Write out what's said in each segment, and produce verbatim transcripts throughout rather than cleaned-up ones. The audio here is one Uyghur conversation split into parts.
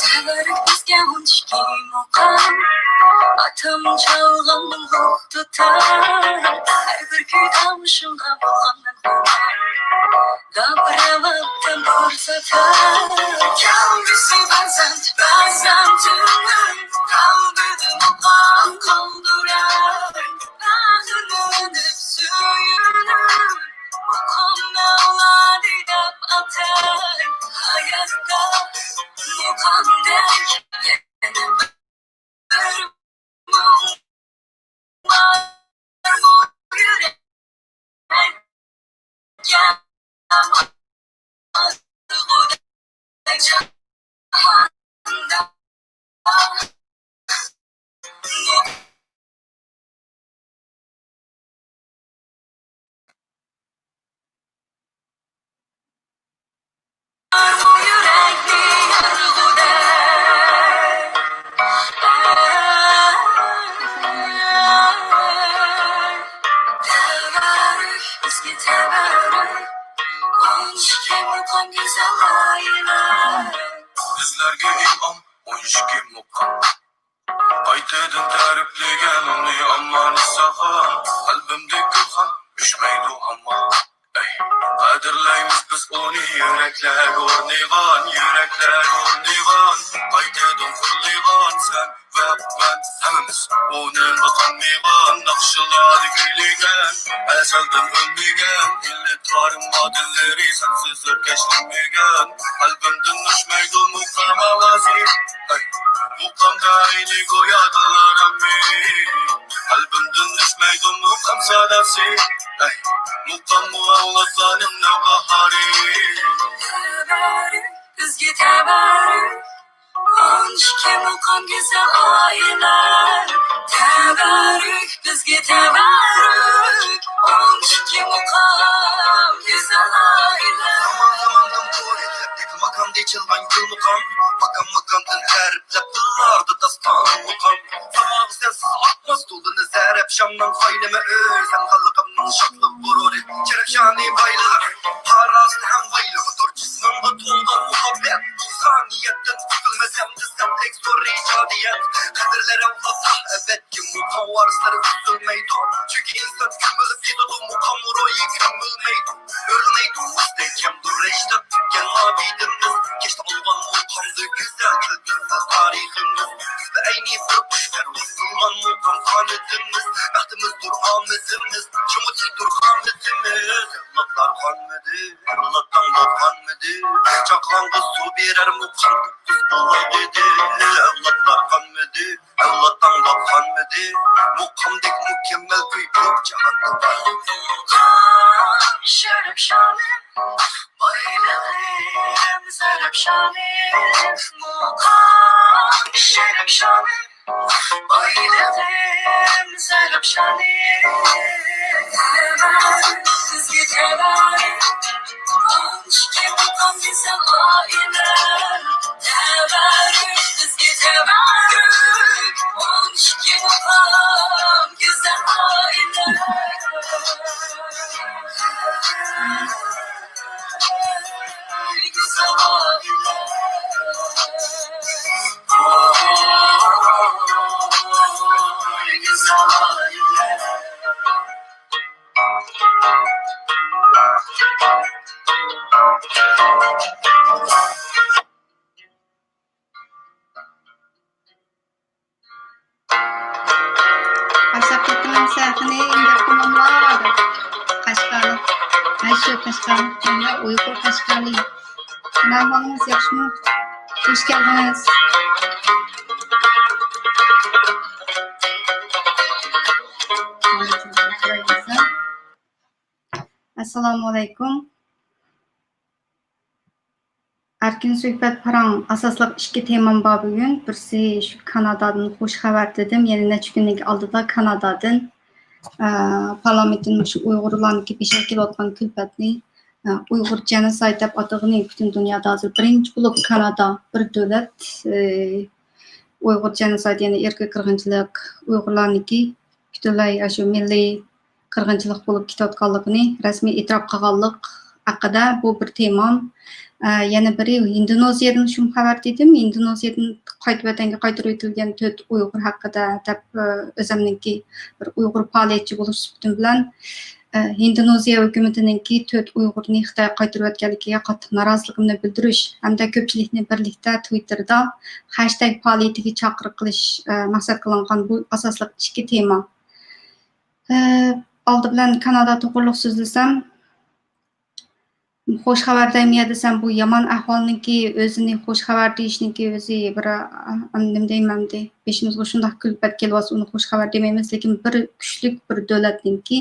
تەۋەررۈك بىزگە ئون ئىككى مۇقام، ئاتام چالغان مۇڭلۇق دۇتار، ھەر بىر كۈي ئاڭلىشىمغا بولغان مەن خۇمار. داپ رەۋاپ تەمبۇر ساتار، كەلگۈسى پەرزەنت، پەرزەنتىمنىڭ قەلبىدە مۇقام قالدۇرار. پەخىرلىنىپ سۆيۈنۈپ، مۇقام ئەۋلادى دەپ ئاتاي. ھاياتتا مۇقامدەك يەنە بىر مۇڭ بارمۇ يۈرەككە؟ بىزلەرگە ئىلھام ئون ئىككى مۇقام. قايتىدىن تەرىپلىگەن ئۇنى ئامانىسساخان، قەلبىمدە گۈلخان ئۆچمەيدۇ ھامان. ئەي، قەدىرلەيمىز بىز ئۇنى، يۈرەكلەرگە ئورنىغان، يۈرەكلەرگە ئورنىغان. قايتىدىن خورلىغان سەن ۋە مەن، ھەممىمىز ئۇنىڭغا قانمىغان، ناخشىلاردا كۈيلىگەن، ئەزەلدىن ئۆلمىگەن، ئىللىق تارىم مادىلىرى سەنسىز ئۆركەشلىمىگەن. قەلبىمدىن ئۆچمەيدۇ مۇقام ئاۋازى. ئەي، مۇقام دەيلى گويا دىللار ئاممى. قەلبىمدىن ئۆچمەيدۇ مۇقام ساداسى. ئەي، مۇقاممۇ ئەۋلادلارنىڭ نەۋباھارى. تەۋەررۈك بىزگە تەۋەررۈك، ئون ئىككى مۇقام گۈزەل ئائىلە. تەۋەررۈك بىزگە تەۋەررۈك، ئون ئىككى مۇقام گۈزەل ئائىلە. زامان زاماندىن بۇرۇن تەبرىك ماكاندى چىلغان گۈل مۇقام. ماكان ماكاندىن تەرىپلەپ دىللاردا داستان مۇقام. ساماغا سەنسىز ئاقماس تولدىن زەرەپشاننىڭ قاينىما ئۆي. سەن خەلقىمنىڭ شادلىق غۇرۇرى، شەرەپشانى بايلىقى، پاراسىتى ھەم بايلىقىدۇر. جىسمىڭغا تولغان مۇھەببەت، ئىنسانىيەتتىن قۇتۇلمىسام دېسەمدەك زور ئىجادىيەت. قەدىرلەر ئەۋلادلار ئەبەدكى مۇقام ۋارىسلىرى ئۈزۈلمەيدۇ. چۈنكى ئىنسان كۆمۈلۈپ يېتىدۇ، مۇقام روھى كۆمۈلمەيدۇ. ئۆرلىمەيدۇ مۇستەھكەمدۇر ئەجداد پۈتكەن ئابىدىمىز. كەچتە ئالغان مۇقامدا گۈزەل كەلگۈسى تارىخىمىز. بىزدە ئەينى بىر قۇش پەرۋاز قىلغان مۇقام قانىتىمىز. بەختىمىزدۇر ئامىتىمىز، شۇڭا تىكتۇر قامىتىمىز. ئەۋلادلار قانمىدى، ئەۋلاد تاڭلار قانمىدى. چاققانغا سۇ بېرەر مۇقام قىز بۇلاق ئىدى. ئەۋلادلار قانمىدى، ئەۋلاد تاڭلار قانمىدى. مۇقامدەك مۇكەممەل كۈي بۇ جاھاندا بار. مۇقام شەرەپشانىم، بايلىقىم زەرەپشانىم. مۇقام شەرەپشانىم، بايلىقىم زەرەپشانىم. تەۋەررۈك بىزگە تەۋەررۈك، ئون ئىككى مۇقام گۈزەل ئائىلە. تەۋەررۈك بىزگە تەۋەررۈك، ئون ئىككى مۇقام گۈزەل ئائىلە. گۈزەل ئائىلە. گۈزەل ئائىلە. سەھنىنى ياقىمانلار. قەشقەرلىك. مەشھۇر قەشقەرلىك. ئۇيغۇر قەشقەرلىك. ئەھۋالىڭىز ياخشىمۇ؟ خۇش كەلدىڭىز. ئەسسالامۇ ئەلەيكۇم. ئەركىن سۆھبەت پاراڭ ئاساسلىق ئىككى تېمام بار بۈگۈن. بىرسى شۇ كانادادىن خۇش خەۋەر دېدىم. يەنە نەچچە كۈننىڭ ئالدىدا كانادادىن، ئە، پارلامېنتتىن مۇشۇ ئۇيغۇرلارنىڭكى بېشىغا كېلىۋاتقان كۈلپەتنى، ئە، ئۇيغۇر جېنوسايد دەپ ئاتىغىنى پۈتۈن دۇنيادا ھازىر بىرىنچى بولۇپ كانادا بىر دۆلەت، ئە، ئۇيغۇر جېنوسايد، يەنى ئىرقىي قىرغىنچىلىق، ئۇيغۇرلارنىڭكى پۈتۈنلەي ئاشۇ مىللىي قىرغىنچىلىق بولۇپ كېتىۋاتقانلىقىنى رەسمىي ئېتىراپ قىلغانلىق ھەققىدە بۇ بىر تېمام. ئە، يەنە بىرى ھىندونېزىيەدىن شۇم خەۋەر دېدىم. ھىندونېزىيەدىن قايتىپ ۋەتەنگە قايتۇرۇۋېتىلگەن تۆت ئۇيغۇر ھەققىدە دەپ، ئە، ئۆزەمنىڭكى بىر ئۇيغۇر پائالىيەتچى بولۇش سۈپىتىم بىلەن، ئە، ھىندونېزىيە ھۆكۈمىتىنىڭكى تۆت ئۇيغۇرنى خىتايغا قايتۇرۇۋەتكەنلىكىگە قاتتىق نارازىلىقىمنى بىلدۈرۈش ھەمدە كۆپچىلىكنى بىرلىكتە تۋىتتېردا خەشتەگ پائالىيىتىگە چاقىرىق قىلىش، ئە، مەقسەت قىلىنغان بۇ ئاساسلىق ئىككى تېما. ئە، ئالدى بىلەن كانادا توغرۇلۇق سۆزلىسەم، خۇش خەۋەر دەيمىيە دېسەم، بۇ يامان ئەھۋالنىڭكى ئۆزىنى خۇش خەۋەر دېيىشنىڭكى ئۆزى بىر، ئە، نېمە دەيمەن ئەمدى؟ بېشىمىزغا شۇنداق كۈلپەت كېلىۋاتسا، ئۇنى خۇش خەۋەر دېمەيمىز، لېكىن بىر كۈچلۈك بىر دۆلەتنىڭكى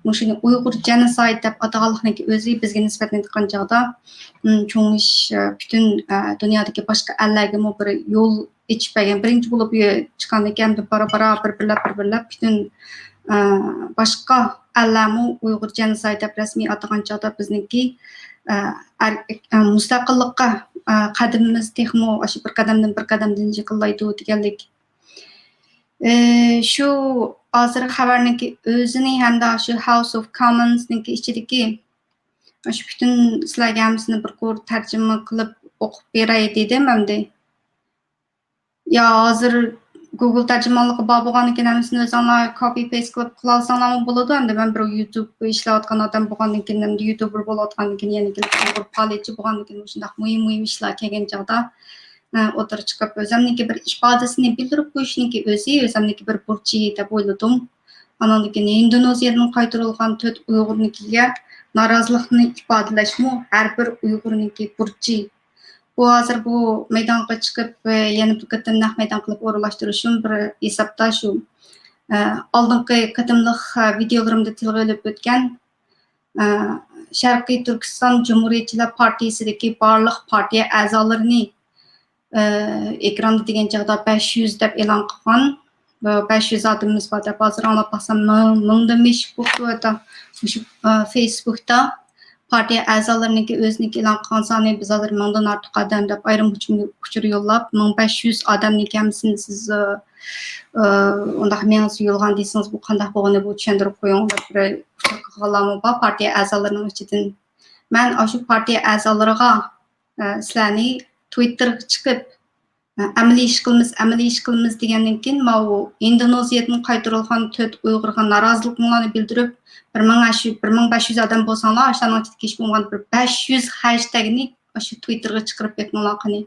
مۇشۇنى ئۇيغۇر جېنوسايد دەپ ئاتىغانلىقنىڭكى ئۆزى بىزگە نىسبەتەن ئېيتقان چاغدا، م، چوڭ ئىش، ئە، پۈتۈن، ئە، دۇنيادىكى باشقا ئەللەرگىمۇ بىر يول ئېچىپ بەرگەن، بىرىنچى بولۇپ يو-، چىققاندىن كېيىن، ئەمدى بارا-بارا بىر-بىرلەپ، بىر-بىرلەپ پۈتۈن، ئە، باشقا ئەللەرمۇ ئۇيغۇر جېنوسايد دەپ رەسمىي ئاتىغان چاغدا بىزنىڭكى، ئە، ئەر-، ئە، مۇستەقىللىققا، ئە، قەدىمىمىز تېخىمۇ ئاشۇ بىر قەدەمدىن بىر قەدەمدىن يېقىنلايدۇ دېگەنلىك. ئە، شۇ ھازىر خەۋەرنىڭكى ئۆزىنى ھەمدە شۇ House of Commons نىڭكى ئىچىدىكى شۇ پۈتۈن سىلەرگە ھەممىسىنى بىر قۇر تەرجىمە قىلىپ ئوقۇپ بېرەي دېدىم ئەمدى. يا ھازىر گۇگل تەرجىمانلىقى بار بولغاندىكىن ھەممىسىنى ئۆزۈڭلار كوپى پېست قىلىپ قىلالىساڭلارمۇ بولىدۇ. ئەمدى مەن بىر يۇتۇب ئىشلەۋاتقان ئادەم بولغاندىكىن، ئەمدى يۇتۇبېر بولۇۋاتقاندىكىن، يەنە كېلىپ ئۇيغۇر پائالىيەتچى بولغاندىكىن مۇشۇنداق مۇھىم، مۇھىم ئىشلار كەلگەن چاغدا، ئە، ئوتتۇرىغا چىقىپ ئۆزەمنىڭكى بىر ئىپادىسىنى بىلدۈرۈپ قويۇشنىڭكى ئۆزى ئۆزەمنىڭكى بىر بۇرچى دەپ ئويلىدىم. ئانىڭدىن كېيىن ھىندونېزىيەدىن قايتۇرۇلغان تۆت ئۇيغۇرنىڭكىگە نارازىلىقنى ئىپادىلەشمۇ ھەر بىر ئۇيغۇرنىڭكى بۇرچى. بۇ ھازىر بۇ مەيدانغا چىقىپ، ئە، يەنە بىر قېتىم نەق مەيدان قىلىپ ئورۇنلاشتۇرۇشۇم بىر ھېسابتا شۇ، ئە، ئالدىنقى قېتىملىق، ئە، ۋىدىيولىرىمدا تىلغا ئېلىپ ئۆتكەن، ئە، شەرقىي تۈركىستان جۇمھۇرىيەتچىلەر پارتىيىسىدىكى بارلىق پارتىيە ئەزالىرىنى، ئە، ئېكراندا دېگەن چاغدا بەش يۈز دەپ ئېلان قىلغان. بۇ بەش يۈز ئادىمىمىز بار دەپ، ھازىر ئاڭلاپ باقسام، مىڭ، مىڭدىن ئېشىپ بوپتۇ. ھەتتا مۇشۇ، ئە، فېيسبۇكتا پارتىيە ئەزالىرىنىڭكى ئۆزىنىڭكى ئېلان قىلغان سانى، بىز ھازىر مىڭدىن ئارتۇق ئادەم دەپ ئايرىم ئۇچۇر، ئۇچۇر يوللاپ، مىڭ بەش يۈز ئادەمنىڭكى ھەممىسىنى سىز، ئە، ئە، ئۇنداق مېڭىسى يولغان دېسىڭىز، بۇ قانداق بولغىنى، بۇ چۈشەندۈرۈپ قويۇڭ دەپ بىر ئۇچۇر قىلغانلارمۇ بار پارتىيە ئەزالىرىنىڭ ئىچىدىن. مەن ئاشۇ پارتىيە ئەزالىرىغا، ئە، سىلەرنى تۋىتتېرغا چىقىپ، ئە، ئەمەلىي ئىش قىلىمىز، ئەمەلىي ئىش قىلىمىز دېگەندىن كېيىن، ماۋۇ ئىندونېزىيەدىن قايتۇرۇلغان تۆت ئۇيغۇرغا نارازىلىقىڭلارنى بىلدۈرۈپ، بىر مىڭ، بىر مىڭ بەش يۈز ئادەم بولساڭلار، ئاشۇلارنىڭ ئىچىدىكى ھېچ بولمىغاندا بىر بەش يۈز خەشتەگنى ئاشۇ تۋىتتېرغا چىقىرىپ بېقىڭلار قېنى.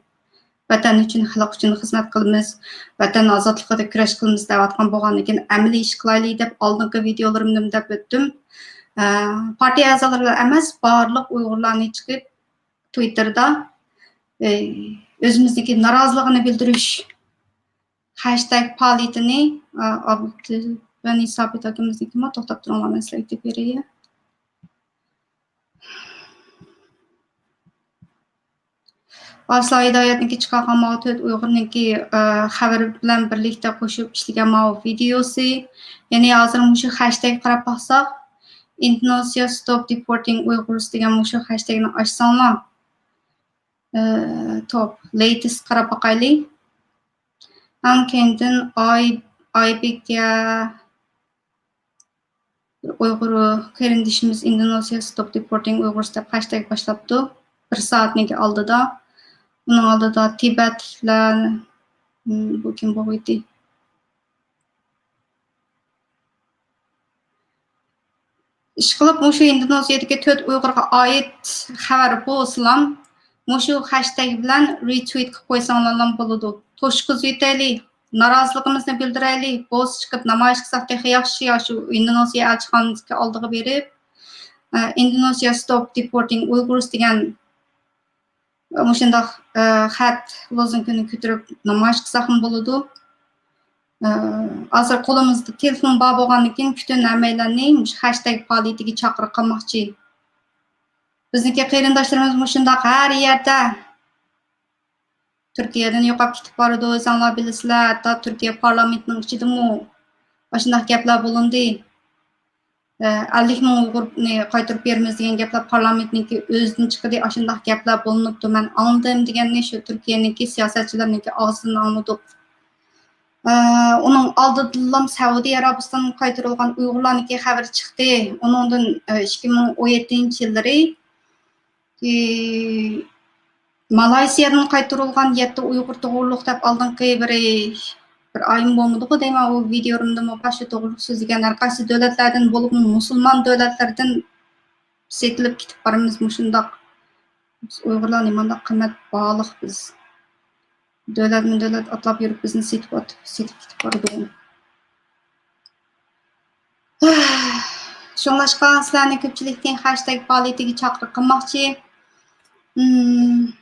ۋەتەن ئۈچۈن، خەلق ئۈچۈن خىزمەت قىلىمىز، ۋەتەن ئازادلىقىدا كۈرەش قىلىمىز دەۋاتقان بولغاندىكىن، ئەمەلىي ئىش قىلايلى دەپ ئالدىنقى ۋىدىيولىرىمدىمۇ دەپ ئۆتتۈم. ئە، پارتىيە ئەزالىرى بىلەن ئەمەس، بارلىق ئۇيغۇرلارنى چىقىپ، تۋىتتېردا، ئە، ئۆزىمىزدىكى نارازىلىقىنى بىلدۈرۈش خەشتەگ پائالىيىتىنى، ئە، ئابدۇغەنى سابىت ئاكىمىزنىڭكىمۇ، توختاپ تۇرۇڭلار، مەن سىلەرگە ئېيتىپ بېرەي. ئارسلان ھىدايەتنىڭكى چىقارغان ماۋۇ تۆت ئۇيغۇرنىڭكى، ئە، خەۋىرى بىلەن بىرلىكتە قوشۇپ ئىشلىگەن ماۋۇ ۋىدىيوسى. يەنى ھازىر مۇشۇ خەشتەگگە قاراپ باقساق، Indonesia Stop Deporting Uyghurs دېگەن مۇشۇ خەشتەگنى ئاچساڭلار، ئە، توپ، لېيتېست قاراپ باقايلى. ئەڭ كەينىدىن ئاي-، ئايبىكە ئۇيغۇر قېرىندىشىمىز ئىندونېزىيە ستوپ دېپورتىڭ ئۇيغۇرس دەپ خەشتەگ باشلاپتۇ. بىر سائەتنىڭكى ئالدىدا. ئۇنىڭ ئالدىدا تىبەتلىكلەر، م، بۇ كىم بولغىيتى؟ ئىشقىلىپ، مۇشۇ ئىندونېزىيەدىكى تۆت ئۇيغۇرغا ئائىت خەۋەر بولسىلا، مۇشۇ خەشتەگ بىلەن رېتۋىت قىلىپ قويساڭلارلا بولىدۇ. توشقۇزۇۋېتەيلى. نارازىلىقىمىزنى بىلدۈرەيلى، بوس چىقىپ نامايىش قىلساق تېخى ياخشى. يا شۇ ئىندونېزىيە ئەلچىخانىسىنىڭكى ئالدىغا بېرىپ، ئە، «Indonesia stop deporting Uyghurs» دېگەن، ئە، مۇشۇنداق، ئە، خەت، لوزۇنكىنى كۆتۈرۈپ نامايىش قىلساقمۇ بولىدۇ. ئە، ھازىر قولىمىزدا تېلېفون بار بولغاندىن كېيىن پۈتۈن ھەممەيلەننى مۇشۇ خەشتەگ پائالىيىتىگە چاقىرىق قىلماقچى. بىزنىڭكى قېرىنداشلىرىمىز مۇشۇنداق ھەر يەردە تۈركىيەدىن يوقاپ كېتىپ بارىدۇ، ئۆزۈڭلار بىلىسىلەر، ھەتتا تۈركىيە پارلامېنتىنىڭ ئىچىدىمۇ ئاشۇنداق گەپلەر بولۇندى. ئە، ئەللىك مىڭ ئۇيغۇرنى قايتۇرۇپ بېرىمىز دېگەن گەپلەر پارلامېنتنىڭكى ئۆزىدىن چىقتى، ئاشۇنداق گەپلەر بولۇنۇپتۇ، مەن ئاڭلىدىم دېگەننى شۇ تۈركىيەنىڭكى سىياسەتچىلىرىنىڭكى ئاغزىدىن ئاڭلىدۇق. ئە، ئۇنىڭ ئالدىدىنلا سەئۇدى ئەرەبىستانغا قايتۇرۇلغان ئۇيغۇرلارنىڭكى خەۋىرى چىقتى. ئۇنىڭدىن، ئە، ئىككى مىڭ ئون يەتتىنچى يىللىرى ئى، مالايسىيەدىن قايتۇرۇلغان يەتتە ئۇيغۇر توغرۇلۇق دەپ ئالدىنقى بىرى، بىر ئايمۇ بولمىدىغۇ دەيمەن، ئۇ ۋىدىيورۇمدىمۇ بار شۇ توغرۇلۇق سۆزلىگەن. ھەر قايسى دۆلەتلەردىن، بولۇپمۇ مۇسۇلمان دۆلەتلەردىن سېتىلىپ كېتىپ بارىمىز مۇشۇنداق. بىز ئۇيغۇرلار نېمانداق قىممەت باھالىق بىز. دۆلەتمۇ دۆلەت ئاتلاپ يۈرۈپ بىزنى سېتىپ ئات-، سېتىپ كېتىپ بارىدۇ. شۇڭلاشقا سىلەرنى كۆپچىلىكنى خەشتەگ پائالىيىتىگە چاقىرىق قىلماقچى. مم.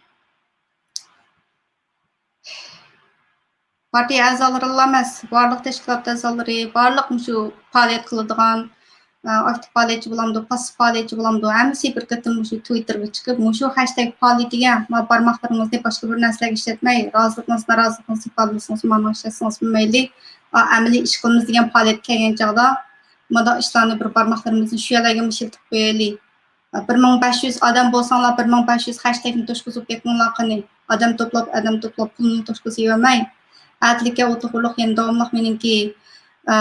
پارتىيە ئەزالىرىلا ئەمەس، بارلىق تەشكىلات ئەزالىرى، بارلىق مۇشۇ پائالىيەت قىلىدىغان، ئە، ئاكتىپ پائالىيەتچى بولامدۇ، پاسسىپ پائالىيەتچى بولامدۇ، ھەممىسى بىر قېتىم مۇشۇ تۋىتتېرغا چىقىپ، مۇشۇ خەشتەگ پائالىيىتىگە ما بارماقلىرىڭىزنى باشقا بىر نەرسىلەرگە ئىشلەتمەي، رازىلىقىڭىزنى، نارازىلىقىڭىزنى ئىپادىلىسىڭىزمۇ، مانا ئىشلەتسىڭىزمۇ مەيلى، ئا، ئەمەلىي ئىش قىلىمىز دېگەن پائالىيەتكە كەلگەن چاغدا، مۇنداق ئىشلارنى بىر بارماقلىرىمىزنى شۇ يەرلەرگىمۇ ئىشلىتىپ قويايلى. بىر مىڭ بەش يۈز ئادەم بولساڭلار، بىر مىڭ بەش يۈز خەشتەگنى توشقۇزۇپ بېقىڭلار قېنى. ئادەم توپلاپ، ئادەم توپلاپ، پۇلنى توشقۇزۇۋەرمەي، ئەتىلىككە ئۇ توغرۇلۇق يەنە داۋاملىق مېنىڭكى، ئە،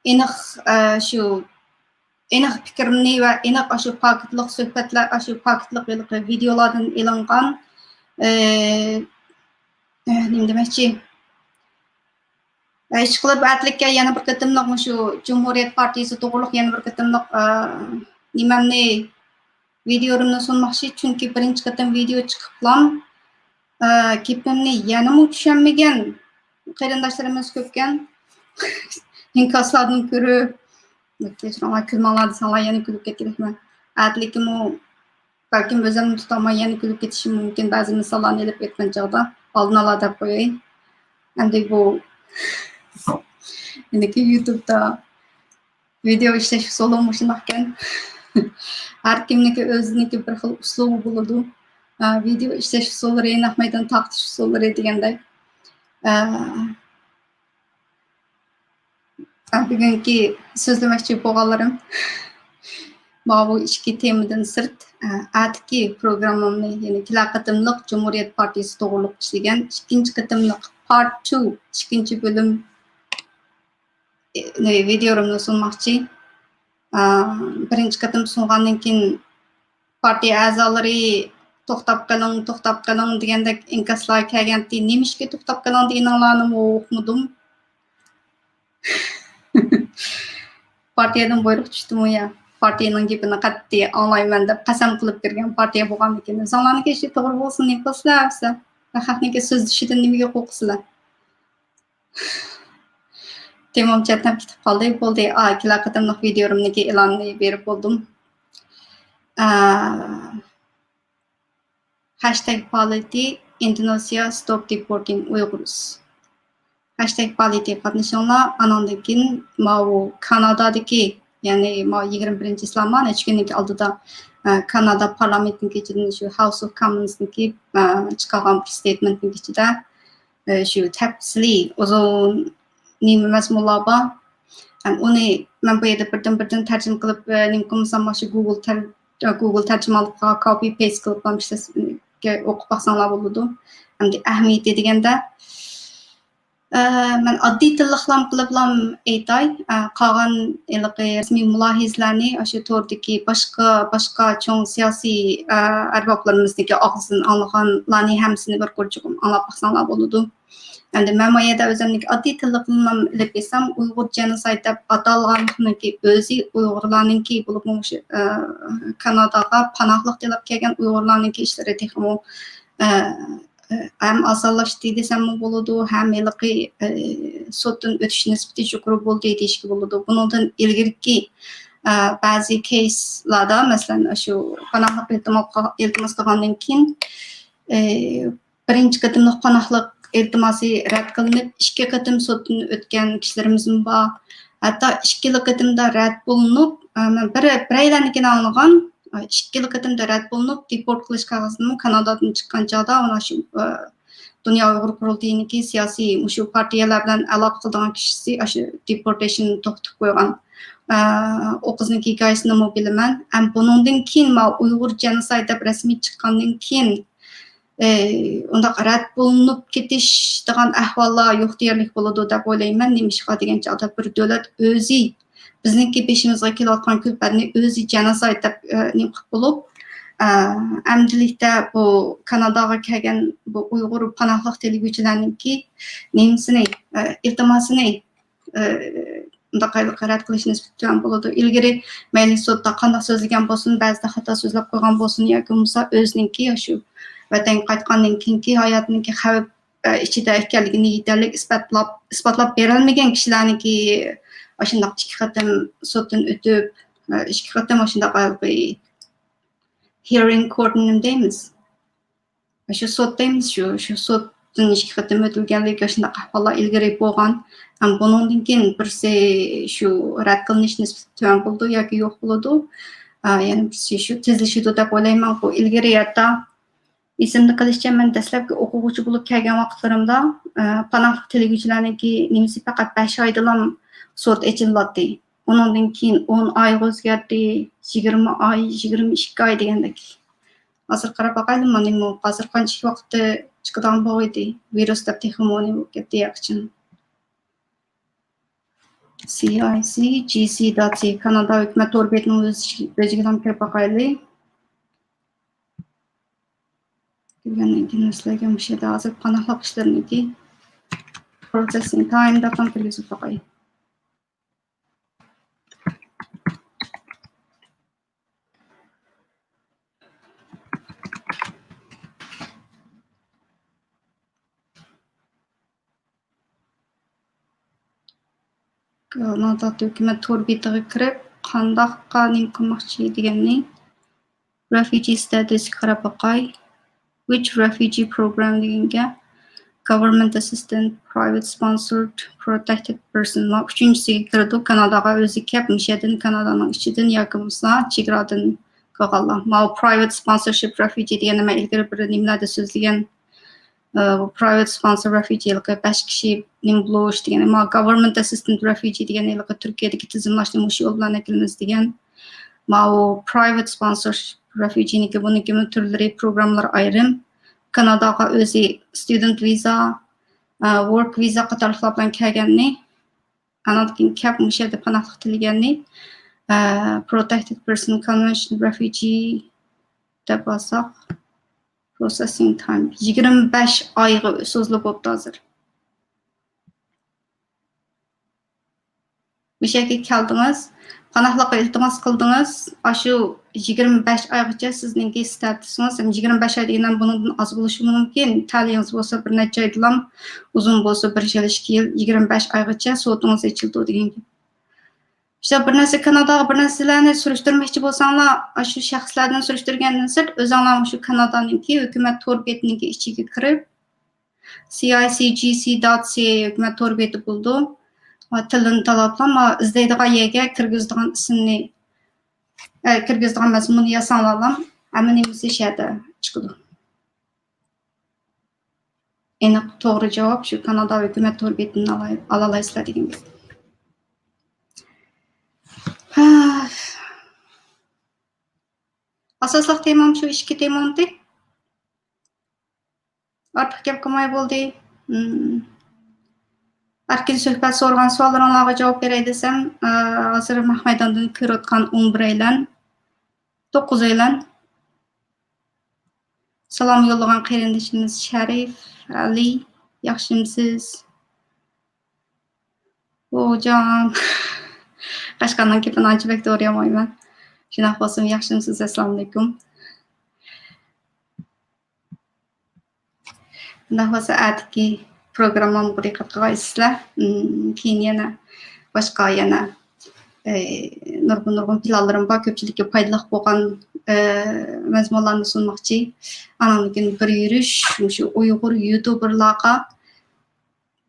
ئېنىق، ئە، شۇ ئېنىق پىكرىمنى ۋە ئېنىق ئاشۇ پاكىتلىق سۆھبەتلەر، ئاشۇ پاكىتلىق ھېلىقى ۋىدىيولاردىن ئېلىنغان، ئە، ئە، نېمە دېمەكچى؟ ئىشقىلىپ، ئەتىلىككە يەنە بىر قېتىملىق مۇشۇ جۇمھۇرىيەت پارتىيىسى توغرۇلۇق يەنە بىر قېتىملىق، ئە، نېمەمنى، ۋىدىيورۇمنى سۇنماقچى. چۈنكى بىرىنچى قېتىم ۋىدىيو چىقىپلام، ئە، گېپىمنى يەنىمۇ چۈشەنمىگەن قېرىنداشلىرىمىز كۆپكەن. ئىنكاسلاردىن كۆرۈپ، كەچۈرۈڭلار، كۈلمەڭلار دېسەڭلار يەنە كۈلۈپ كەتكۈدەكمەن. ئەتىلىكىمۇ بەلكىم ئۆزۈمنى تۇتالماي يەنە كۈلۈپ كېتىشىم مۇمكىن، بەزى مىساللارنى ئېلىپ ئېيتقان چاغدا. ئالدىن ئالا دەپ قوياي. ئەمدى بۇ، ئەمدىكى يۇتۇبتا ۋىدىيو ئىشلەش ئۇسۇلى مۇشۇنداقكەن. ھەر كىمنىڭكى ئۆزىنىڭكى بىر خىل ئۇسلۇبى بولىدۇ. ئە، ۋىدىيو ئىشلەش ئۇسۇللىرى، نەق مەيدان تارقىتىش ئۇسۇللىرى دېگەندەك. ئە، ئە، بۈگۈنكى سۆزلىمەكچى بولغانلىرىم ماۋۇ ئىككى تېمىدىن سىرت، ئە، ئەتىكى پروگراممامنى، يەنى كېلەر قېتىملىق جۇمھۇرىيەت پارتىيىسى توغرۇلۇق ئىشلىگەن ئىككىنچى قېتىملىق پارت تۇ، ئىككىنچى بۆلۈم، ئى، ۋىدىيورۇمنى سۇنماقچى. ئا، بىرىنچى قېتىم سۇنغاندىن كېيىن پارتىيە ئەزالىرى «توختاپ قېلىڭ، توختاپ قېلىڭ» دېگەندەك ئىنكاسلار كەلگەنتى. نېمىشقا «توختاپ قېلىڭ» دېگىنىڭلارنىمۇ ئۇقمىدىم. پارتىيەدىن بۇيرۇق چۈشتىمۇ يا؟ پارتىيەنىڭ گېپىنى قەتئىي ئاڭلايمەن دەپ قەسەم قىلىپ كىرگەن پارتىيە بولغاندىكىن، ئۆزۈڭلارنىڭكى ئىشى توغرا بولسۇن، نېمە قىلىسىلەر ئەمىسە؟ خەقنىڭكى سۆزلىشىدىن نېمىگە قورقىسىلەر؟ تېمام چەتنەپ كېتىپ قالدى. بولدى، ئا، كېلەر قېتىملىق ۋىدىيورۇمنىڭكى ئېلانىنى بېرىپ بولدۇم. ئا، خەشتەگ پائالىيىتى، Indonesia stop deporting Uyghurs. خەشتەگ پائالىيىتىگە قاتنىشىڭلار. ئانىڭدىن كېيىن ماۋۇ كانادادىكى، يەنى ماۋۇ يىگىرمە بىرىنچى چىسلامۇ نەچچە كۈننىڭ ئالدىدا، ئا، كانادا پارلامېنتىنىڭ ئىچىدىن، شۇ House of Commonsنىڭكى، ئا، چىقارغان بىر ستېيتمېنتنىڭ ئىچىدە، ئە، شۇ تەپسىلىي ئۇزۇن نېمە مەزمۇنلار بار. ھەم ئۇنى مەن بۇ يەردە بىردىن-بىردىن تەرجىمە قىلىپ، ئە، نېمە قىلمىسام، مانا شۇ گۇگل تەر-، ئە، گۇگل تەرجىمانلىققا كاپى پەيست قىلىپلا ئىشلەتسە، ئوقۇپ باقساڭلار بولىدۇ. ئەمدى ئەھمىيىتى دېگەندە، ئە، مەن ئاددىي تىللىقلام قىلىپلام ئېيتاي، ئە، قالغان ھېلىقى رەسمىي مۇلاھىزىلەرنى ئاشۇ توردىكى باشقا، باشقا چوڭ سىياسىي، ئە، ئەربابلىرىمىزنىڭكى ئاغزىدىن ئاڭلىغانلارنى ھەممىسىنى بىر قۇرچۇقۇم ئاڭلاپ باقساڭلار بولىدۇ. ئەمدى مەن ما يەردە ئۆزۈمنىڭكى ئاددىي تىللىقلىمام ئېلىپ بېرسام، ئۇيغۇر جېنوسايد دەپ ئاتالغانلىقىنىڭكى ئۆزى ئۇيغۇرلارنىڭكى، بولۇپمۇ مۇشۇ، ئە، كاناداغا پاناھلىق تىلەپ كەلگەن ئۇيغۇرلارنىڭكى ئىشلىرى تېخىمۇ، ئە، ئە، ھەم ئاسانلاشتى دېسەممۇ بولىدۇ، ھەم ھېلىقى، ئە، سوتتىن ئۆتۈش نىسبىتى يۇقىرى بولدى دېيىشكە بولىدۇ. بۇنىڭدىن ئىلگىرىكى، ئە، بەزى كېيسلاردا، مەسىلەن، ئاشۇ پاناھلىق ئىلتىماس قىلغاندىن كېيىن، ئە، بىرىنچى قېتىملىق پاناھلىق ئىلتىماسى رەت قىلىنىپ، ئىككى قېتىم سوتتىن ئۆتكەن كىشىلىرىمىزمۇ بار. ھەتتا ئىككىلا قېتىمدا رەت بولۇنۇپ، ئە، مەن بىر، بىرەيلەننىڭكىنى ئاڭلىغان، ئە، ئىككىلا قېتىمدا رەت بولۇنۇپ، دېپورت قىلىش كاغىزىنىمۇ كانادادىن چىققان چاغدا، ئۇنىڭ شۇ، ئە، دۇنيا ئۇيغۇر قۇرۇلتىيىنىڭكى سىياسىي مۇشۇ پارتىيەلەر بىلەن ئالاقە قىلىدىغان كىشىسى ئاشۇ دېپورتېيشننى توختىتىپ قويغان. ئە، ئۇ قىزنىڭكى ھېكايىسىنىمۇ بىلىمەن. ھەم بۇنىڭدىن كېيىن ماۋۇ ئۇيغۇر جېنوسايد دەپ رەسمىي چىققاندىن كېيىن، ئى، ئۇنداق رەت بولۇنۇپ كېتىشىدىغان ئەھۋاللار يوق دېيەرلىك بولىدۇ دەپ ئويلايمەن. نېمىشقا دېگەن چاغدا بىر دۆلەت ئۆزى بىزنىڭكى بېشىمىزغا كېلىۋاتقان كۈلپەتنى ئۆزى جېنوسايد دەپ، ئى، نېمە قىلىپ بولۇپ، ئە، ئەمدىلىكتە بۇ كاناداغا كەلگەن بۇ ئۇيغۇر پاناھلىق تىلىگۈچىلەرنىڭكى نېمىسىنى، ئە، ئىلتىماسىنى، ئە، مۇنداق رەت قىلىش نىسبىتى تۆۋەن بولىدۇ. ئىلگىرى مەيلى سوتتا قانداق سۆزلىگەن بولسۇن، بەزىدە خاتا سۆزلەپ قويغان بولسۇن ياكى بولمىسا ئۆزىنىڭكى شۇ ۋەتەنگە قايتقاندىن كېيىنكى ھاياتىنىڭكى خەۋپ، ئە، ئىچىدە ئىكەنلىكىنى يېتەرلىك ئىسپاتلاپ، ئىسپاتلاپ بېرەلمىگەن كىشىلەرنىڭكى ئاشۇنداق ئىككى قېتىم سوتتىن ئۆتۈپ، ئە، ئىككى قېتىم ئاشۇنداق ھېلىقى hearing court نېمە دەيمىز؟ شۇ سوت دەيمىز، شۇ، شۇ سوتتىن ئىككى قېتىم ئۆتۈلگەنلىك، شۇنداق ئەھۋاللار ئىلگىرى بولغان. ھەم بۇنىڭدىن كېيىن بىرسى شۇ رەت قىلىنىش نىسبىتى تۆۋەن بولىدۇ ياكى يوق بولىدۇ. ئا، يەنە بىرسى شۇ تېزلىشىدۇ دەپ ئويلايمەن. بۇ ئىلگىرى ھەتتا ئېسىمدە قېلىشىچە، مەن دەسلەپكى ئوقۇغۇچى بولۇپ كەلگەن ۋاقىتلىرىمدا، ئا، پاناھلىق تىلىگۈچىلەرنىڭكى نېمىسى پەقەت بەش ئايدىلا سوت ئېچىلاتتى. ئۇنىڭدىن كېيىن ئون ئايغا ئۆزگەردى، يىگىرمە ئاي، يىگىرمە ئىككى ئاي دېگەندەك. ھازىر قاراپ باقايلى، مانا نېمە، ھازىر قانچىلىك ۋاقىتتا چىقىدىغان بولغىيدى. ۋىرۇس دەپ تېخىمۇ نېمە بولۇپ كەتتى ياكى چىن. سى ئاي سى جى سى دات سى، كانادا ھۆكۈمەت تور بېتىنىڭ ئۆز-، ئۆزىگىلا كىرىپ باقايلى. كىرگەندىن كېيىن سىلەرگە مۇشۇ يەردە ھازىر پاناھلىق ئىشلىرىنىڭكى پروسېسسىنگ تايم داتام كىرگۈزۈپ باقاي. كانادا ھۆكۈمەت تور بېتىغا كىرىپ، قانداققا نېمە قىلماقچى دېگەننى، رېفۇجى ستاتۇسىغا قاراپ باقاي. Which refugee program دېگەنگە، government assistant, private sponsored, protected person. ما ئۈچىنچىسىگە كىرىدۇ، كاناداغا ئۆزى كەپ، مۇشۇ يەردىن، كانادانىڭ ئىچىدىن ياكى بولمىسا چېگرادىن كىرگەنلەر. ماۋۇ private sponsorship refugee دېگەننى مەن ئىلگىرى بىر نېمىلەردە سۆزلىگەن. ئە، بۇ private sponsor refugee ھېلىقى بەش كىشى نېمە بولۇش دېگەن، ما government assistant refugee دېگەن ھېلىقى تۈركىيەدىكى تىزىملاشنى مۇشۇ يول بىلەن ئەكېلىمىز دېگەن. ماۋۇ private sponsor refugee نىڭكى، بۇنىڭكىمۇ تۈرلىرى، پروگراممىلىرى ئايرىم. كاناداغا ئۆزى student visa، ئە، work visa قاتارلىقلار بىلەن كەلگەننى، ئانان كېيىن كەپ مۇشۇ يەردە پاناھلىق تىلىگەننى، ئە، protected person convention refugee دەپ ئالساق، processing time يىگىرمە بەش ئايغا سوزۇلۇپ بوپتۇ ھازىر. مۇشۇ يەرگە كەلدىڭىز، پاناھلىققا ئىلتىماس قىلدىڭىز. ئاشۇ يىگىرمە بەش ئايغىچە سىزنىڭكى ستاتۇسىڭىز، يىگىرمە بەش ئاي دېگەندە بۇنىڭدىن ئاز بولۇشى مۇمكىن. تەلىيىڭىز بولسا بىر نەچچە ئايدىلا، ئۇزۇن بولسا بىر يىل، ئىككى يىل، يىگىرمە بەش ئايغىچە سوتىڭىز ئېچىلىدۇ دېگەن گەپ. ئىشتە بىر نەرسە، كاناداغا بىر نەرسىلەرنى سۈرۈشتۈرمەكچى بولساڭلار، ئاشۇ شەخسلەردىن سۈرۈشتۈرگەندىن سىرت، ئۆزۈڭلار مۇشۇ كانادانىڭكى ھۆكۈمەت تور بېتىنىڭكى ئىچىگە كىرىپ، سى ئاي سى جى سى دات سى ئەي ھۆكۈمەت تور بېتى بولىدۇ. تىلىنى تاللاپلا، ما ئىزدەيدىغان يەرگە كىرگۈزىدىغان ئىسىمنى، ئە، كىرگۈزىدىغان مەزمۇننى يازساڭلارلا، ھەممە نېمىسى شۇ يەردە چىقىدۇ. ئېنىق، توغرا جاۋاب شۇ، كانادا ھۆكۈمەت تور بېتىدىن ئالاي-، ئالالايسىلەر دېگەن گەپ. ھە. ئاساسلىق تېمام شۇ ئىككى تېمامدى. ئارتۇق گەپ قىلماي بولدى. ھىم. ئەركىن سۆھبەت سورىغان سوئاللىرىڭلارغا جاۋاب بېرەي دېسەم، ئە، ھازىر ماق مەيداندىن كۆرۈۋاتقان ئون بىرەيلەن، توققۇزەيلەن. سالام يوللىغان قېرىندىشىمىز شەرىپ، ئەلى، ياخشىمسىز؟ ئوجان. قەشقەرنىڭ گېپىنى ئانچە بەك توغرا ئاڭلىمايمەن. شۇنداق بولسىمۇ، ياخشىمسىز؟ ئەسسالامۇئەلەيكۇم. شۇنداق بولسا، ئەتىكى پروگراممامغا دىققەت قىلغايسىزلەر. ئىم، كېيىن يەنە باشقا يەنە، ئى، نۇرغۇن، نۇرغۇن پىلانلىرىم بار. كۆپچىلىككە پايدىلىق بولغان، ئى، مەزمۇنلارنى سۇنماقچى. ئاندىن كېيىن بىر يۈرۈش، مۇشۇ ئۇيغۇر يۇتۇبېرلارغا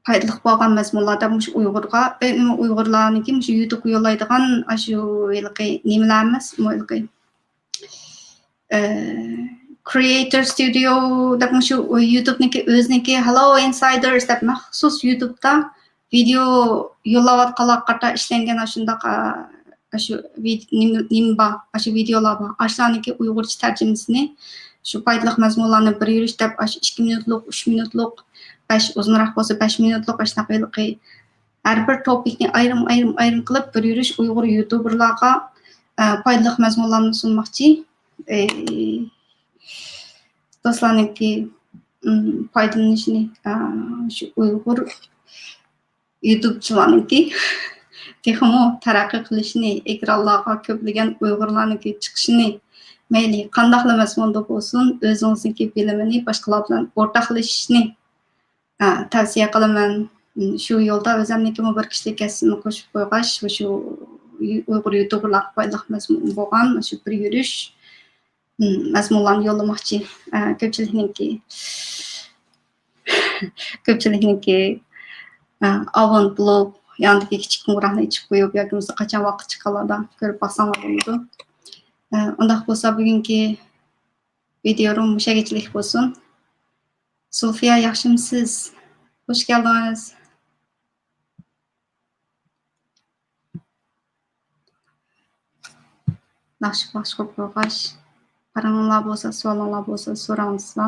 پايدىلىق بولغان مەزمۇنلاردا مۇشۇ ئۇيغۇرغا، ئى، ئۇيغۇرلارنىڭكى مۇشۇ يۇتۇبقا يوللايدىغان ئاشۇ ھېلىقى نېمىلەر ئەمەس، ھېلىقى ئى، Creator Studio دەپ مۇشۇ يۇتۇبنىڭكى ئۆزىنىڭكى Hello Insiders دەپ مەخسۇس يۇتۇبتا ۋىدېئو يوللاۋاتقانلارغا قارىتا ئىشلەنگەن ئاشۇنداق، ئە، ئاشۇ ۋىد-، نېمە، نېمە بار، ئاشۇ ۋىدېئولار بار. ئاشۇلارنىڭكى ئۇيغۇرچە تەرجىمىسىنى شۇ پايدىلىق مەزمۇنلارنى بىر يۈرۈش دەپ ئاشۇ ئىككى مىنۇتلۇق، ئۈچ مىنۇتلۇق، بەش، ئۇزۇنراق بولسا بەش مىنۇتلۇق ئاشۇنداق ھېلىقى ھەر بىر توپىكنى ئايرىم، ئايرىم، ئايرىم قىلىپ بىر يۈرۈش ئۇيغۇر يۇتۇبېرلارغا، ئە، پايدىلىق مەزمۇنلارنى سۇنماقچى. ئى، دوستلارنىڭكى، ئىم، پايدىلىنىشىنى، ئە، شۇ ئۇيغۇر يۇتۇبچىلارنىڭكى تېخىمۇ تەرەققىي قىلىشىنى، ئېكرانلارغا كۆپلىگەن ئۇيغۇرلارنىڭكى چىقىشىنى، مەيلى قانداقلا مەزمۇندا بولسۇن، ئۆزىڭىزنىڭكى بىلىمىنى باشقىلار بىلەن ئورتاقلىشىشنى، ئە، تەۋسىيە قىلىمەن. شۇ يولدا ئۆزۈمنىڭكىمۇ بىر كىشىلىك ھەسسىمنى قوشۇپ قويغاچ، مۇشۇ ئۇيغۇر يۇتۇبېرلارغا پايدىلىق مەزمۇن بولغان مۇشۇ بىر يۈرۈش، مەزمۇنلارنى يوللىماقچى. ئە، كۆپچىلىكنىڭكى، كۆپچىلىكنىڭكى، ئە، ئاۋۇنت بولۇپ، ياندىكى كىچىك قوڭغۇراقنى ئېچىپ قويۇپ ياكى بولمىسا قاچان ۋاقىت چىققانلاردا كۆرۈپ باقساڭلار بولىدۇ. ئە، ئۇنداق بولسا بۈگۈنكى ۋىدېئو مۇشۇ يەرگىچىلىك بولسۇن. سوفىيا، ياخشىمۇسىز؟ خوش كەلدىڭىز. ناخشا، ناخشا قويۇپ قويغاچ، پاراڭلار بولسا، سوئالىڭلار بولسا سوراڭلىسىلا.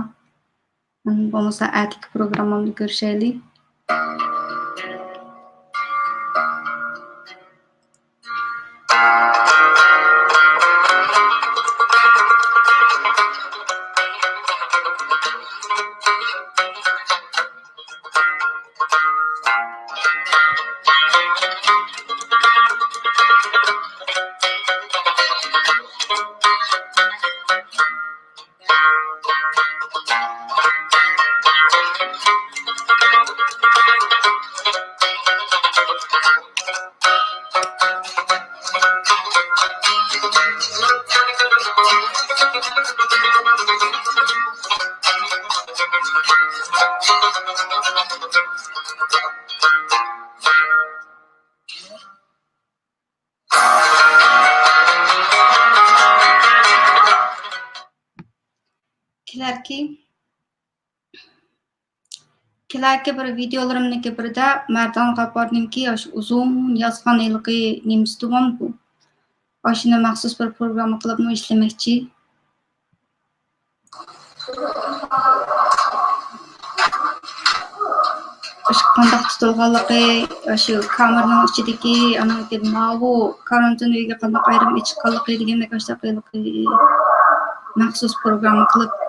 بولمىسا ئەتىكى پروگراممامدا كۆرۈشەيلى. كېلەركى، كېلەركى بىر ۋىدېئولىرىمنىڭكى بىرىدە مەردان غاپپارنىڭكى ئاشۇ ئۇزۇن يازغان ھېلىقى نېمىسى تۇغان بۇ. ئاشۇنى مەخسۇس بىر پروگرامما قىلىپمۇ ئىشلىمەكچى. ئاشۇ قانداق تۇتۇلغانلىقى، ئاشۇ كامېرنىڭ ئىچىدىكى، ئانىڭكى ماۋۇ كارانتىن ئۆيگە قانداق ئايرىم ئېچىققانلىقى دېگەندەك، ئاشۇنداق مەخسۇس پروگرامما قىلىپ.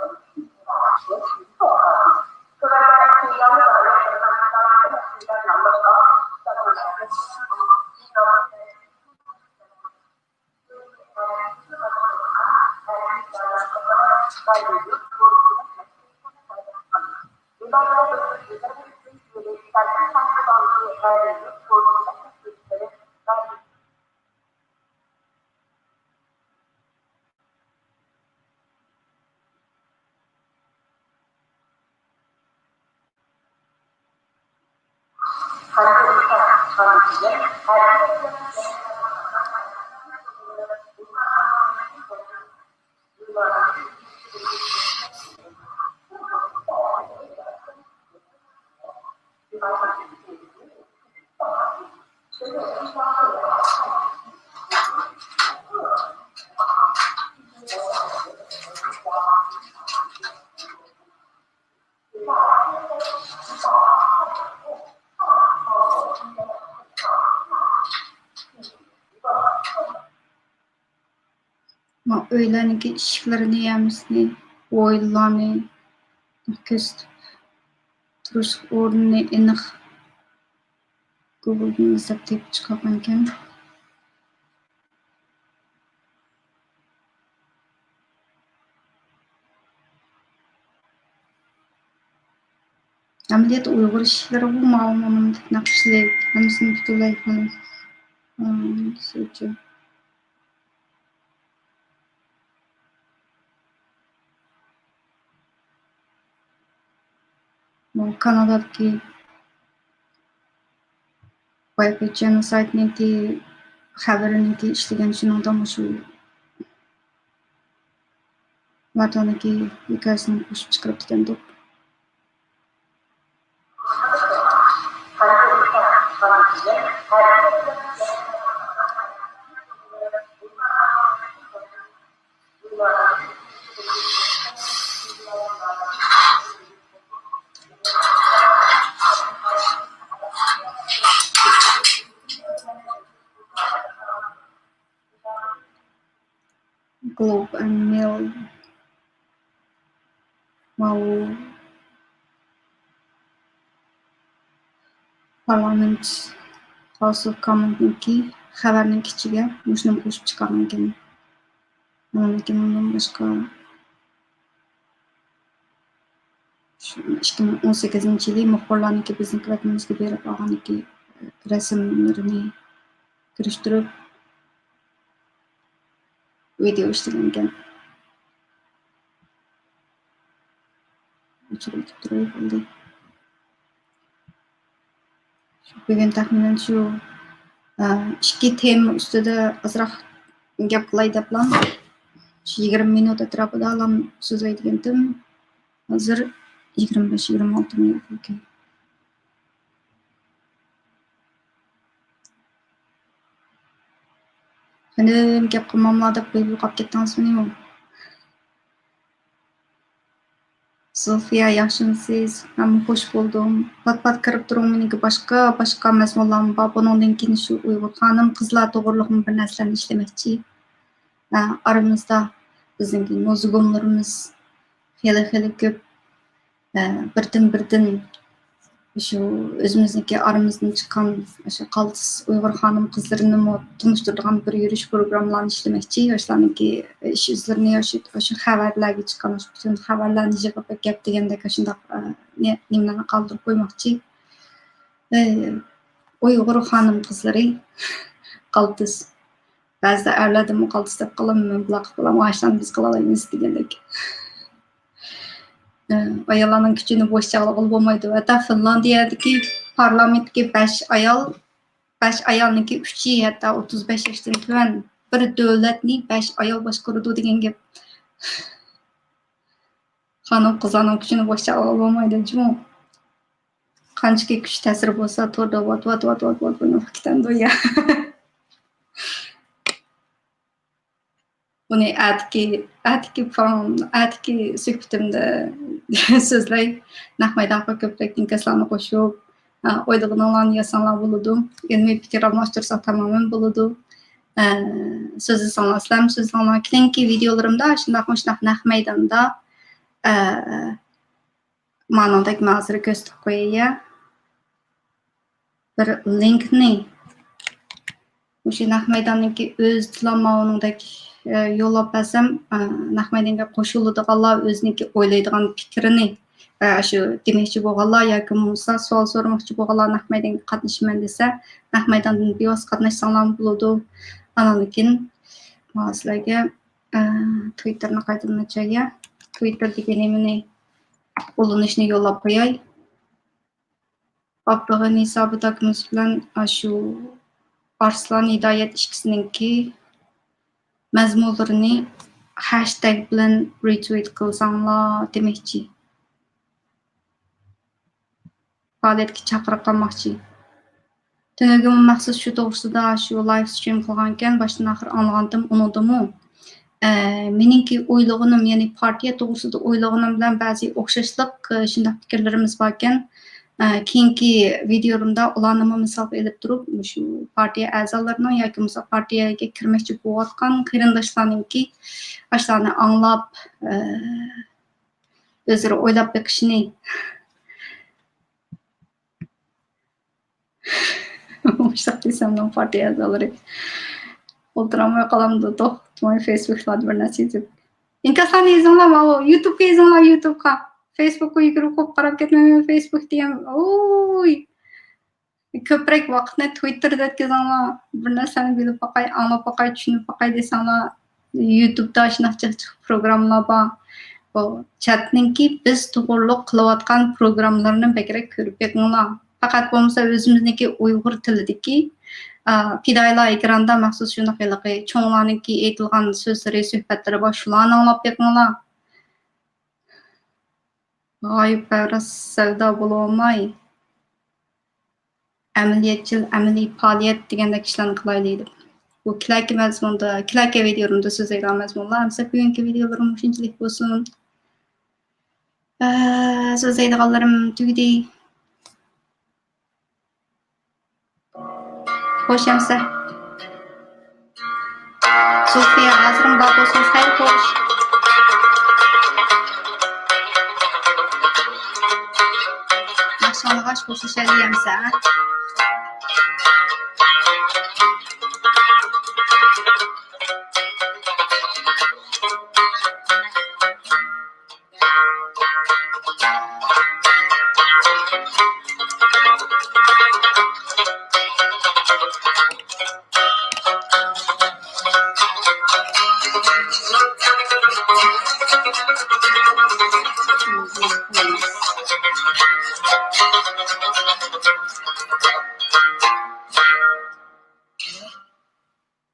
ما ئۆيلەرنىڭكى ئىشىكلىرىنى ھەممىسىنى، ھويلىلارنى كۆرسىتىپ، تۇرۇش ئورنىنى ئېنىق گوگلدىن ئىزدەپ تېپىپ چىقارغانىكەن. ئەمەلىيەتتە ئۇيغۇر ئىشىكلىرى بۇ ماۋۇ مانا نەق ئىشلىك، ھەممىسىنى پۈتۈنلەي خىل. ئىم، سۆزچى. بۇ كانادادىكى بايىقى جېنوسايدنىڭكى خەۋىرىنىڭكى ئىشلىگەن شۇنىڭدا مۇشۇ ۋەتەننىڭكى ھېكايىسىنى قوشۇپ چىقىرىپتىكەندۇق. Globe and Mail، ماۋۇ پارلامېنت، House of Commonsنىڭكى خەۋەرنىڭ ئىچىگە مۇشۇنى قوشۇپ چىقارغانىكەن. ئۇنىڭدىن كېيىن ئۇنىڭدىن باشقا شۇ ئىككى مىڭ ئون سەككىزىنچى يىلى مۇخبىرلارنىڭكى بىزنىڭكى ۋەتىنىمىزگە بېرىپ ئالغانىكى رەسىملىرىنى كىرىشتۈرۈپ ۋىدېئو ئىشلىگەنىكەن. ئۆچۈرۈۋېتىپ تۇراي بولدى. شۇ بۈگۈن تەخمىنەن شۇ، ئە، ئىككى تېما ئۈستىدە ئازراق گەپ قىلاي دەپلا، شۇ يىگىرمە مىنۇت ئەتراپىدىلا سۆزلەي دېگەنتىم. ھازىر يىگىرمە بەش، يىگىرمە ئالتە مىنۇت بولدى. خېنىم، گەپ قىلماملا دەپ قويۇپ يوقاپ كەتتىڭىزمۇ نېمە؟ زۇلفىيە، ياخشىمۇسىز؟ مەنمۇ خوش بولدۇم. پات-پات كىرىپ تۇرۇڭ، مېنىڭكى باشقا، باشقا مەزمۇنلارمۇ بار. بۇنىڭدىن كېيىن شۇ ئۇيغۇر خانىم، قىزلار توغرۇلۇقمۇ بىر نەرسىلەرنى ئىشلىمەكچى. ئە، ئارىمىزدا بىزنىڭكى نۇزۇگۇملىرىمىز خېلى، خېلى كۆپ. ئە، بىردىن، بىردىن شۇ ئۆزىمىزنىڭكى ئارىمىزدىن چىققان شۇ قالتىس ئۇيغۇر خانىم قىزلىرىنىمۇ تونۇشتۇرىدىغان بىر يۈرۈش پروگراممىلارنى ئىشلىمەكچى. ئاشۇلارنىڭكى ئىش ئىزلىرىنى، ئاشۇ، ئاشۇ خەۋەرلەرگە چىققان، ئاشۇ پۈتۈن خەۋەرلەرنى يىغىپ ئەكەپ دېگەندەك ئاشۇنداق، ئە، نى-، نېمىلەرنى قالدۇرۇپ قويماقچى. ئە، ئۇيغۇر خانىم قىزلىرى قالتىس. بەزىدە ئەرلەردىنمۇ قالتىس دەپ قالىمەن، مەن بۇلار قىلىپ بولالماي، ئاشۇلارنى بىز قىلالايمىز دېگەندەك. ئاياللارنىڭ كۈچىنى بوش چاغلىغىلى بولمايدۇ. ھەتتا فىنلاندىيەدىكى پارلامېنتتىكى بەش ئايال، بەش ئايالنىڭكى ئۈچى ھەتتا ئوتتۇز بەش ياشتىن تۆۋەن. بىر دۆلەتنى بەش ئايال باشقۇرىدۇ دېگەن گەپ. خانىم قىزلارنىڭ كۈچىنى بوش چاغلىغىلى بولمايدۇ جۇمۇ. قانچىكى كۈچ تەسىرى بولسا، توردا ۋات، ۋات، ۋات، ۋات، ۋات، ۋات، ۋات كېتەمدۇ يا. بۇنى ئەتىكى، ئەتىكى پاڭ-، ئەتىكى سۆھبىتىمدە سۆزلەي. نەق مەيدانغا كۆپرەك ئىنكاسلارنى قوشۇپ، ئە، ئويلىغىنىڭلارنى يازساڭلار بولىدۇ. ئىلمىي پىكىر ئالماشتۇرساق تامامەن بولىدۇ. ئە، سۆزلىسەڭلار، سىلەرمۇ سۆزلىسەڭلار. كېيىنكى ۋىدېئولىرىمدا شۇنداقمۇ شۇنداق نەق مەيداندا، ئە، مانىڭدەك مەنزىرە كۆرسىتىپ قوياي. بىر لىنكنى مۇشۇ نەق مەيداننىڭكى ئۆزىدىلا ماۋۇنىڭدەك، ئە، يوللاپ بەرسەم، ئە، نەق مەيدانغا قوشۇلىدىغانلار ئۆزىنىڭكى ئويلايدىغان پىكرىنى، ئە، شۇ دېمەكچى بولغانلار ياكى بولمىسا سوئال سورىماقچى بولغانلار نەق مەيدانغا قاتنىشىمەن دېسە، نەق مەيداندىن بىۋاسىتە قاتناشساڭلارمۇ بولىدۇ. ئاناندىن كېيىن مانا سىلەرگە، ئە، تۋىتتېرنى قايتىدىن ئاچاي. تۋىتتېردىكى نېمىنى، ئۇلىنىشنى يوللاپ قوياي. ئابدۇغېنى سابىت ئاكىمىز بىلەن ئاشۇ ئارسلان ھىدايەت ئىككىسىنىڭكى مەزمۇنلىرىنى ھەشتەگ بىلەن رېتۋىت قىلساڭلار دېمەكچى. پائالىيەتكە چاقىرىق قىلماقچى. تۈنۈگۈنمۇ مەخسۇس شۇ توغرىسىدا شۇ لايف سترىم قىلغانىكەن، باشتىن ئاخىر ئاڭلىغانتىم، ئۇنىڭدىمۇ، ئە، مېنىڭكى ئويلىغىنىم، يەنى پارتىيە توغرىسىدا ئويلىغىنىم بىلەن بەزى ئوخشاشلىق، ئە، شۇنداق پىكىرلىرىمىز باركەن. ئە، كېيىنكى ۋىدېئولىرىمدا ئۇلارنىمۇ مىسالغا ئېلىپ تۇرۇپ، مۇشۇ پارتىيە ئەزالىرىنىڭ ياكى بولمىسا پارتىيەگە كىرمەكچى بولۇۋاتقان قېرىنداشلارنىڭكى ئاشۇلارنى ئاڭلاپ، ئە، ئۆزلىرى ئويلاپ بېقىشىنى مۇشۇنداق دېسەمنىڭ پارتىيە ئەزالىرى ئولتۇرالماي قالامدۇ، توختىماي فېيسبۇكلاردا بىر نەرسە يېزىپ. ئىنكاسلارنى يېزىڭلار، ماۋۇ يۇتۇبقا يېزىڭلار، يۇتۇبقا. فېيسبۇكقا يۈگۈرۈپ قويۇپ قاراپ كەتمەيمەن، فېيسبۇك دېگەن، ئوي. كۆپرەك ۋاقىتنى تويتتېردا ئۆتكۈزۈڭلار. بىر نەرسىنى بىلىپ باقاي، ئاڭلاپ باقاي، چۈشىنىپ باقاي دېسەڭلار، يۇتۇبتا شۇنداق جىق جىق پروگراممىلار بار. بۇ چاتنىڭكى بىز توغرۇلۇق قىلىۋاتقان پروگراممىلىرىنى بەكرەك كۆرۈپ بېقىڭلار. پەقەت بولمىسا ئۆزىمىزنىڭكى ئۇيغۇر تىلىدىكى، ئا، پىدائىيلار ئېكراندا مەخسۇس شۇنداق ھېلىقى چوڭلارنىڭكى ئېيتىلغان سۆزلىرى، سۆھبەتلىرى بار، شۇلارنى ئاڭلاپ بېقىڭلار. غايىبپەرەس سەۋدا بولۇۋالماي، ئەمەلىيەتچىل، ئەمەلىي پائالىيەت دېگەندەك ئىشلارنى قىلايلى دەپ. بۇ كېلەركى مەزمۇندا، كېلەركى ۋىدىيولىرىمدا سۆزلەيدىغان مەزمۇنلار. ئەمسە بۈگۈنكى ۋىدىيولىرىم مۇشۇنچىلىك بولسۇن. ئە، سۆزلەيدىغانلىرىم تۈگىدى. خوش ئەمسە. زۇلفىيە، ھازىرمۇ بار بولسىڭىز خەير خوش. ياخشى ئاڭلىغاچ خوشلىشايلى ئەمسە.